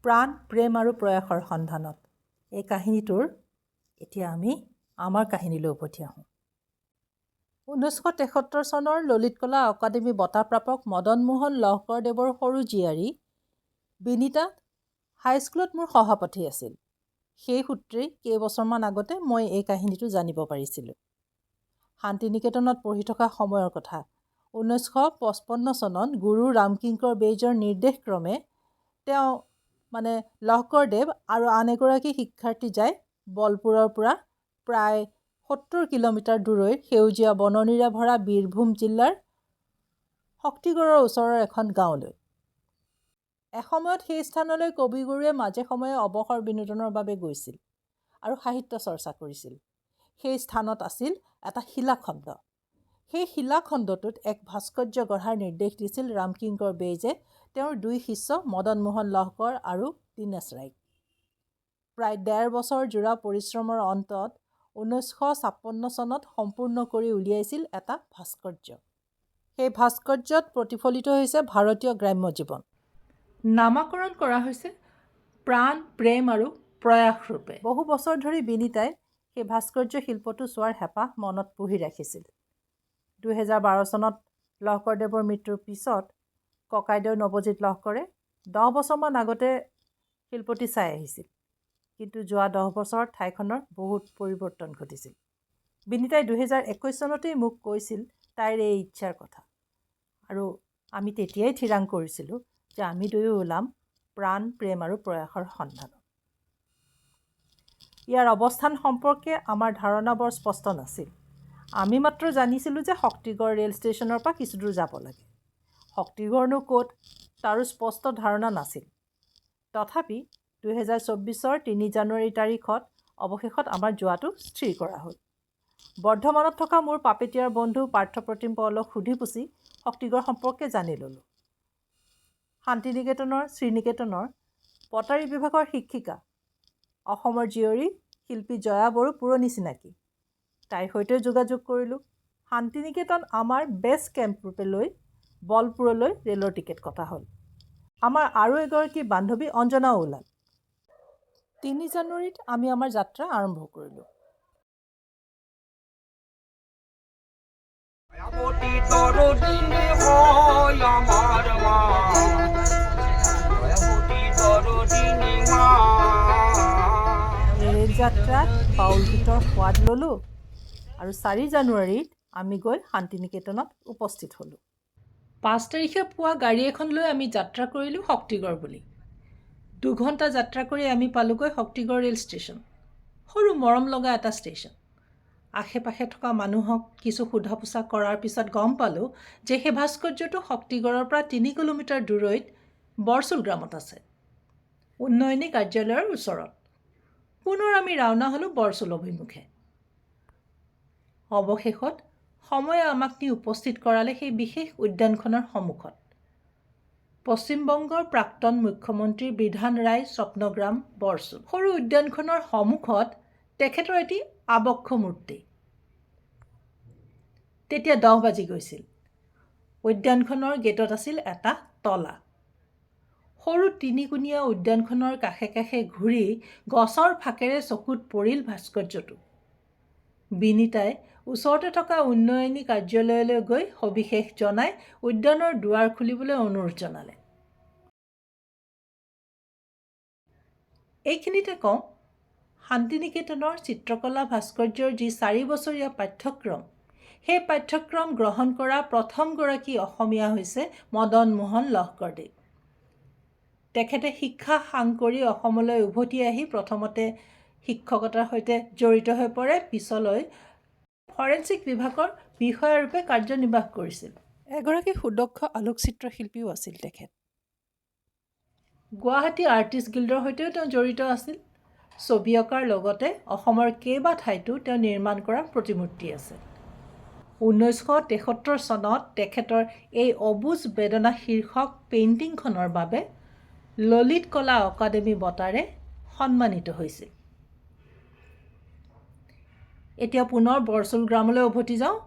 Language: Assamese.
প্ৰাণ, প্ৰেম আৰু প্ৰয়াসৰ সন্ধানত এই কাহিনীটোৰ এতিয়া আমি আমাৰ কাহিনীলৈ উভতি আহোঁ। 1973 চনৰ ললিত কলা অকাডেমী বঁটাপ্ৰাপক মদন মোহন লহকৰদেৱৰ সৰু জীয়াৰী বিনীতা হাইস্কুলত মোৰ সহপাঠী আছিল। সেই সূত্ৰেই কেইবছৰমান আগতে মই এই কাহিনীটো জানিব পাৰিছিলোঁ। শান্তিনিকেতনত পঢ়ি থকা সময়ৰ কথা। 1955 চনত গুৰু ৰামকিংকৰ বেইজৰ নিৰ্দেশক্ৰমে তেওঁ মানে লহকৰদেৱ আৰু আন এগৰাকী শিক্ষাৰ্থী যায় বলপুৰৰ পৰা প্ৰায় 70 কিলোমিটাৰ দূৰৈৰ সেউজীয়া বননিৰে ভৰা বীৰভূম জিলাৰ শক্তিগড়ৰ ওচৰৰ এখন গাঁৱলৈ। এসময়ত সেই স্থানলৈ কবিগুৰুৱে মাজে সময়ে অৱসৰ বিনোদনৰ বাবে গৈছিল আৰু সাহিত্য চৰ্চা কৰিছিল। সেই স্থানত আছিল এটা শিলাখণ্ড। সেই শিলাখণ্ডটোত এক ভাস্কৰ্য গঢ়াৰ নিৰ্দেশ দিছিল ৰামকিংকৰ বেইজে তেওঁৰ দুই শিষ্য মদন মোহন লহকৰ আৰু দীনেশ ৰায়ক। প্ৰায় 1.5 বছৰ জোৰা পৰিশ্ৰমৰ অন্তত 1956 চনত সম্পূৰ্ণ কৰি উলিয়াইছিল এটা ভাস্কৰ্য। সেই ভাস্কৰ্যত প্ৰতিফলিত হৈছে ভাৰতীয় গ্ৰাম্য জীৱন। নামাকৰণ কৰা হৈছে প্ৰাণ, প্ৰেম আৰু প্ৰয়াস ৰূপে। বহু বছৰ ধৰি বিনীতাই সেই ভাস্কৰ্য শিল্পটো চোৱাৰ হেঁপাহ মনত পুহি ৰাখিছিল। 2012 চনত লহকৰদেৱৰ মৃত্যুৰ পিছত ককাইদেউ নৱজিৎ লহকৰে 10 বছৰমান আগতে শিল্পটি চাই আহিছিল। কিন্তু যোৱা 10 বছৰত ঠাইখনৰ বহুত পৰিৱৰ্তন ঘটিছিল। বিনীতাই 2021 চনতেই মোক কৈছিল তাইৰ এই ইচ্ছাৰ কথা, আৰু আমি তেতিয়াই থিৰাং কৰিছিলোঁ যে আমি দুয়ো ওলাম প্ৰাণ, প্ৰেম আৰু প্ৰয়াসৰ সন্ধানত। ইয়াৰ অৱস্থান সম্পৰ্কে আমাৰ ধাৰণা বৰ স্পষ্ট নাছিল। আমি মাত্ৰ জানিছিলোঁ যে শক্তিগড় ৰেল ষ্টেচনৰ পৰা কিছুদূৰ যাব লাগে। শক্তিগড়নো ক'ত তাৰো স্পষ্ট ধাৰণা নাছিল। তথাপি 2024ৰ 3 জানুৱাৰী তাৰিখত অৱশেষত আমাৰ যোৱাটো স্থিৰ কৰা হ'ল। বৰ্ধমানত থকা মোৰ পাপেটীয়াৰ বন্ধু পাৰ্থপ্ৰতিম পলক সুধি পুছি শক্তিগড় সম্পৰ্কে জানি ল'লোঁ। শান্তিনিকেতনৰ শ্ৰীনিকেতনৰ পটাৰী বিভাগৰ শিক্ষিকা অসমৰ জীয়ৰী শিল্পী জয়া বড়ো পুৰণি চিনাকি। তাইৰ সৈতেও যোগাযোগ কৰিলোঁ। শান্তিনিকেতন আমাৰ বেষ্ট কেম্প ৰূপে লৈ বলপুৰলৈ ৰেলৰ টিকেট কটা হ'ল। আমাৰ আৰু এগৰাকী বান্ধৱী অঞ্জনাও ওলাল। 3 জানুৱাৰীত আমি আমাৰ যাত্ৰা আৰম্ভ কৰিলোঁ। ৰেল যাত্ৰাত বাউল গীতৰ সোৱাদ ল'লোঁ আৰু 4 জানুৱাৰীত আমি গৈ শান্তিনিকেতনত উপস্থিত হ'লোঁ। 5 তাৰিখে পুৱা গাড়ী এখন লৈ আমি যাত্ৰা কৰিলোঁ শক্তিগড় বুলি। 2 ঘণ্টা যাত্ৰা কৰি আমি পালোঁগৈ শক্তিগড় ৰেল ষ্টেচন। সৰু মৰম লগা এটা ষ্টেচন। আশে পাশে থকা মানুহক কিছু সোধা পোছা কৰাৰ পিছত গম পালোঁ যে সেই ভাস্কৰ্যটো শক্তিগড়ৰ পৰা 3 কিলোমিটাৰ দূৰৈত বৰচুল গ্ৰামত আছে, উন্নয়নী কাৰ্যালয়ৰ ওচৰত। পুনৰ আমি ৰাওনা হ'লোঁ বৰচুল অভিমুখে। অৱশেষত সময়ে আমাক নি উপস্থিত কৰালে সেই বিশেষ উদ্যানখনৰ সন্মুখত। পশ্চিমবংগৰ প্ৰাক্তন মুখ্যমন্ত্ৰী বিধান ৰায় স্বপ্নগ্ৰাম বৰচুল। সৰু উদ্যানখনৰ সন্মুখত তেখেতৰ এটি আবক্ষ মূৰ্তি। তেতিয়া 10 বাজি গৈছিল। উদ্যানখনৰ গেটত আছিল এটা তলা। সৰু তিনিকোণীয়া উদ্যানখনৰ কাষে কাষে ঘূৰি গছৰ ফাঁকেৰে চকুত পৰিল ভাস্কৰ্যটো। বিনীতাই ওচৰতে থকা উন্নয়নী কাৰ্যালয়লৈ গৈ সবিশেষ জনাই উদ্যানৰ দুৱাৰ খুলিবলৈ অনুৰোধ জনালে। এইখিনিতে কওঁ, শান্তিনিকেতনৰ চিত্ৰকলা ভাস্কৰ্যৰ যি 4 বছৰীয়া পাঠ্যক্ৰম, সেই পাঠ্যক্ৰম গ্ৰহণ কৰা প্ৰথমগৰাকী অসমীয়া হৈছে মদন মোহন লহকৰদেৱ। তেখেতে শিক্ষা সাং কৰি অসমলৈ উভতি আহি প্ৰথমতে শিক্ষকতাৰ সৈতে জড়িত হৈ পৰে, পিছলৈ ফৰেনচিক বিভাগৰ বিষয়াৰূপে কাৰ্যনিৰ্বাহ কৰিছিল। এগৰাকী সুদক্ষ আলোকচিত্ৰ শিল্পীও আছিল তেখেত। গুৱাহাটী আৰ্টিষ্ট গিল্ডৰ সৈতেও তেওঁ জড়িত আছিল। ছবি অঁকাৰ লগতে অসমৰ কেইবা ঠাইতো তেওঁ নিৰ্মাণ কৰা প্ৰতিমূৰ্তি আছে। 1973 চনত তেখেতৰ এই অবুজ বেদনা শীৰ্ষক পেইণ্টিংখনৰ বাবে ললিত কলা অকাডেমী বঁটাৰে সন্মানিত হৈছিল। এতিয়া পুনৰ বৰচুল গ্ৰামলৈ উভতি যাওঁ।